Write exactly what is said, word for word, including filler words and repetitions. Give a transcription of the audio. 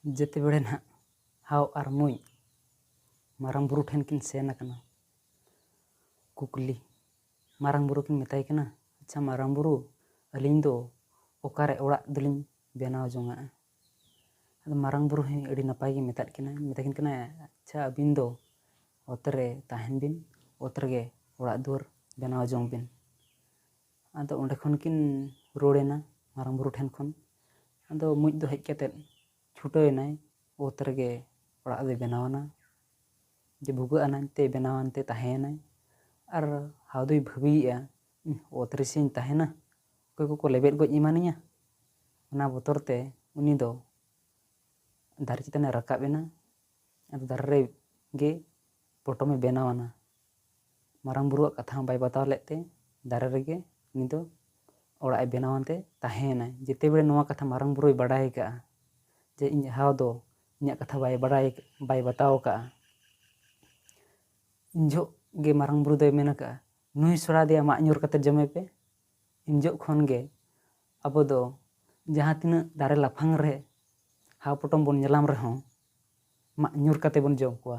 ᱡᱮᱛᱮ ᱵᱮᱲᱮ ᱱᱟᱦᱟᱜ ᱦᱟᱣ ᱟᱨ ᱢᱩᱡ ᱢᱟᱨᱟᱝ ᱵᱩᱨᱩ ᱴᱷᱮᱱ ᱠᱤᱱ ᱥᱮᱱ ᱟᱠᱟᱱᱟ᱾ ᱠᱩᱠᱞᱤ, ᱢᱟᱨᱟᱝ ᱵᱩᱨᱩ ᱠᱤᱱ ᱢᱮᱛᱟᱭ ᱠᱟᱱᱟ, "ᱟᱪᱪᱷᱟ ᱢᱟᱨᱟᱝ ᱵᱩᱨᱩ, ᱟᱹᱞᱤᱧ ᱫᱚ ᱚᱠᱟᱨᱮ ᱚᱲᱟᱜ ᱫᱚᱞᱤᱧ ᱵᱮᱱᱟᱣ ᱡᱚᱝᱟᱜᱼᱟ?" ᱟᱫᱚ ᱢᱟᱨᱟᱝ ᱵᱩᱨᱩ ᱦᱚᱸ ᱟᱹᱰᱤ ᱱᱟᱯᱟᱭ ᱜᱮ ᱢᱮᱛᱟᱫ ᱠᱤᱱᱟ, ᱢᱮᱛᱟ ᱠᱤᱱ ᱠᱟᱱᱟᱭ, "ᱟᱪᱪᱷᱟ ᱟᱹᱵᱤᱱ ᱫᱚ ᱚᱛ ᱨᱮ ᱛᱟᱦᱮᱱ ᱵᱤᱱ, ᱚᱛ ᱨᱮᱜᱮ ᱚᱲᱟᱜ ᱫᱩᱣᱟᱹᱨ ᱵᱮᱱᱟᱣ ᱡᱚᱝ ᱵᱤᱱ᱾" ᱟᱫᱚ ᱚᱸᱰᱮ ᱠᱷᱚᱱ ᱠᱤᱱ ᱨᱩᱣᱟᱹᱲᱮᱱᱟ ᱢᱟᱨᱟᱝ ᱵᱩᱨᱩ ᱴᱷᱮᱱ ᱠᱷᱚᱱ᱾ ᱟᱫᱚ ᱢᱩᱡ ᱫᱚ ᱦᱮᱡ ᱠᱟᱛᱮᱫ ᱪᱷᱩᱴᱟᱹᱣ ᱮᱱᱟᱭ, ᱚᱛ ᱨᱮᱜᱮ ᱚᱲᱟᱜ ᱫᱚᱭ ᱵᱮᱱᱟᱣ ᱟᱱᱟ᱾ ᱡᱮ ᱵᱷᱩᱜᱟᱹᱜ ᱟᱱᱟᱭ ᱛᱮ ᱵᱮᱱᱟᱣ ᱟᱱᱛᱮ ᱛᱟᱦᱮᱸᱭᱮᱱᱟᱭ᱾ ᱟᱨ ᱦᱟᱣ ᱫᱚᱭ ᱵᱷᱟᱹᱵᱤᱭᱮᱫᱼᱟ, "ᱤᱧ ᱚᱛ ᱨᱮᱥᱮᱧ ᱛᱟᱦᱮᱱᱟ, ᱚᱠᱚᱭ ᱠᱚᱠᱚ ᱞᱮᱵᱮᱫ ᱜᱚᱡ ᱮᱢᱟᱱᱤᱧᱟ?" ᱚᱱᱟ ᱵᱚᱛᱚᱨ ᱛᱮ ᱩᱱᱤ ᱫᱚ ᱫᱟᱨᱮ ᱪᱮᱛᱟᱱᱮ ᱨᱟᱠᱟᱵ ᱮᱱᱟ᱾ ᱟᱫᱚ ᱫᱟᱨᱮ ᱨᱮ ᱜᱮ ᱯᱚᱴᱚᱢᱮ ᱵᱮᱱᱟᱣ ᱟᱱᱟ᱾ ᱢᱟᱨᱟᱝ ᱵᱩᱨᱩᱣᱟᱜ ᱠᱟᱛᱷᱟ ᱦᱚᱸ ᱵᱟᱭ ᱵᱟᱛᱟᱣ ᱞᱮᱫ ᱛᱮ ᱫᱟᱨᱮ ᱨᱮᱜᱮ ᱩᱱᱤ ᱫᱚ ᱚᱲᱟᱜ ᱮ ᱵᱮᱱᱟᱣ ᱟᱱᱛᱮ ᱛᱟᱦᱮᱸᱭᱮᱱᱟᱭ᱾ ᱡᱮᱛᱮ ᱵᱮᱲᱮ ᱱᱚᱣᱟ ᱠᱟᱛᱷᱟ ᱢᱟᱨᱟᱝ ᱵᱩᱨᱩᱭ ᱵᱟᱰᱟᱭ ᱟᱠᱟᱫᱼᱟ ᱡᱮ ᱤᱧ ᱦᱟᱣ ᱫᱚ ᱤᱧᱟᱹᱜ ᱠᱟᱛᱷᱟ ᱵᱟᱭ ᱵᱟᱰᱟᱭ, ᱵᱟᱭ ᱵᱟᱛᱟᱣ ᱟᱠᱟᱫᱼᱟ, ᱩᱱ ᱡᱚᱦᱚᱜ ᱜᱮ ᱢᱟᱨᱟᱝ ᱵᱩᱨᱩ ᱫᱚᱭ ᱢᱮᱱ ᱟᱠᱟᱫᱼᱟ, "ᱱᱩᱭ ᱥᱚᱲᱟ ᱫᱮᱭᱟ ᱢᱟᱜ ᱧᱩᱨ ᱠᱟᱛᱮ ᱡᱚᱢᱮ ᱯᱮ᱾" ᱩᱱ ᱡᱚᱦᱚᱜ ᱠᱷᱚᱱ ᱜᱮ ᱟᱵᱚ ᱫᱚ ᱡᱟᱦᱟᱸ ᱛᱤᱱᱟᱹᱜ ᱫᱟᱨᱮ ᱞᱟᱯᱷᱟᱝ ᱨᱮ ᱦᱟᱣ ᱯᱚᱴᱚᱢ ᱵᱚᱱ ᱧᱮᱞᱟᱢ ᱨᱮᱦᱚᱸ, ᱢᱟᱜ ᱧᱩᱨ ᱠᱟᱛᱮ ᱵᱚᱱ ᱡᱚᱢ ᱠᱚᱣᱟ᱾